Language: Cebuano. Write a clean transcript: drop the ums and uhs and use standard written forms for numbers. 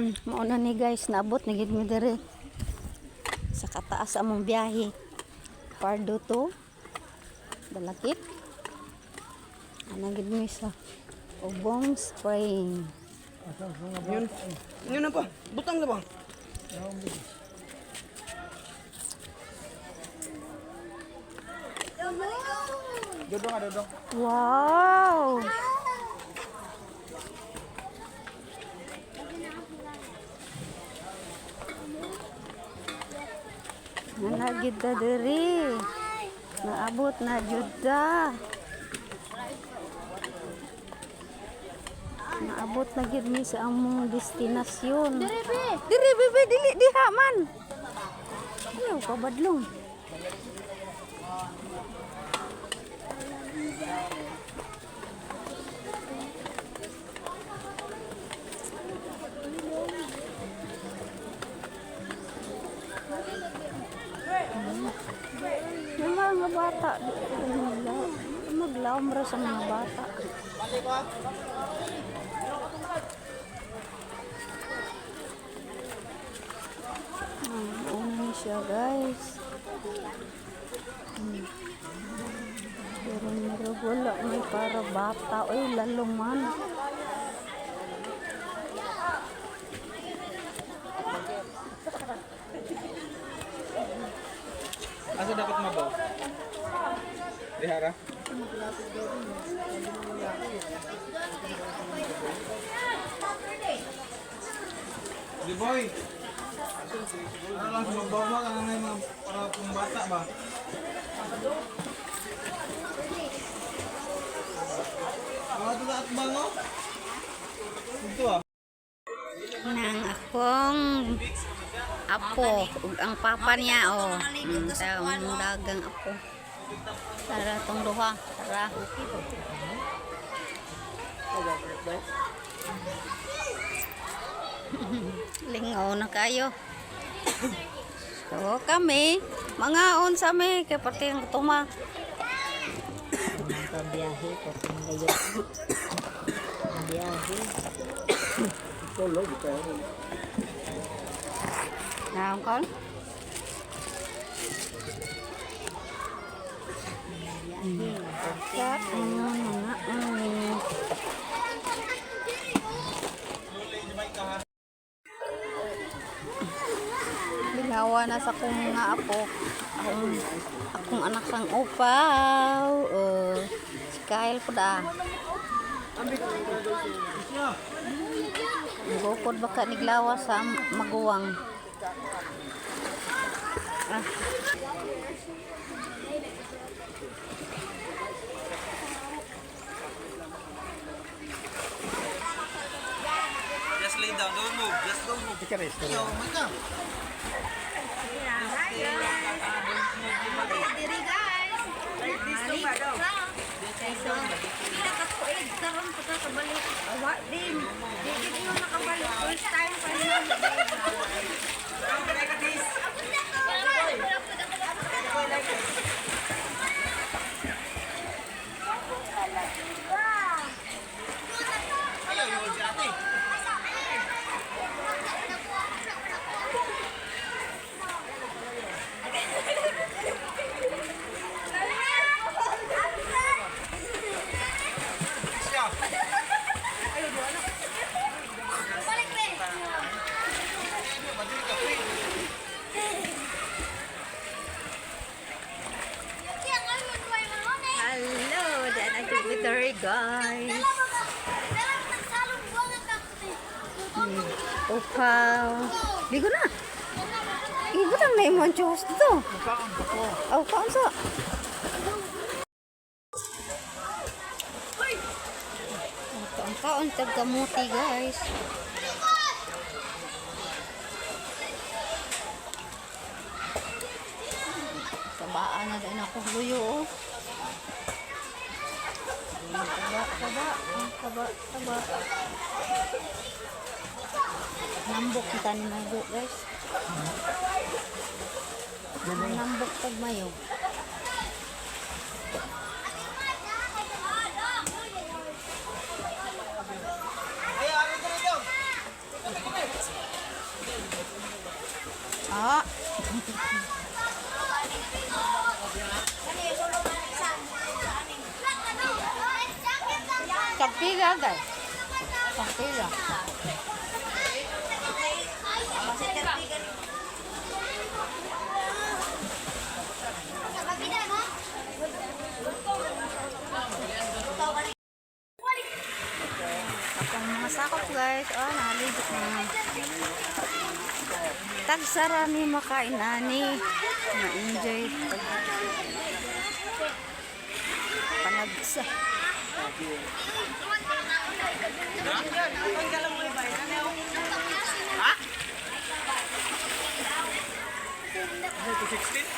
Mao na ni, guys, naabot na gid mi diri sa kataas among biyahe. Pardo to Dalakit. Ana gid mi sa Obong Spring. Yun. Yun na pa. Butang na ba? Dodong ka, dodong. Wow! Nanagid na diri. Naabot na jud ta. Naabot na gid mi sa among destinasyon. Diri be. Diri bebe, dili diha man. Ayaw kabadlong. Yung mga bata, maglaom ra sa mga bata. Una ni siya, guys. Pero meron wala may para bata. Uy, lalo man. Asa dapat mabaw? Dihara? Di boy. Ano lang sumabaw ba? Ano na yung mga para pang bata ba? Mga ito sa atbang oh. Ito ah. Nang akong apo ug ang papa niya oh. Taong dagang apo. Tara tong duha, tara. Lingaw na kayo. So kami, mangaon sa mi kay pati ang tuma. Biyahe, kasi ngayon. Biyahe. Naon kon? Kaon, mangaon. Binawa na sa kong mga apo. Akong anak sang upaw. Oh, si Kyle po da. Gukod baka niglawa sa maguwang. Ah. Just lay down, don't move. Just don't move. Ayaw, may ka. Diri, guys. Pila ka tuig karon pa ka kabalik. Awa din. Di gid mo nakabalik, first time pa na. Ayaw, yung si ate. Siya. Hello, dan ang Jupiter, guys. Upaw. Ligo na. Ibutang na imo ang churros dito. Aw, kaon sa. Kaon kaon tag kamuti, guys. Sabaan na din ako luyo oh. Taba, taba, ah, taba, taba. Nambok kita ni Mago, guys. Nambok pag mayo. Ayaw, ano ito rito? Ah. Tagpila, guys. Tagpila. Akong mga sakop, guys. Oh, nakaligit na. Tagsara ni makain ani. Ma-enjoy. Panagsa. 216?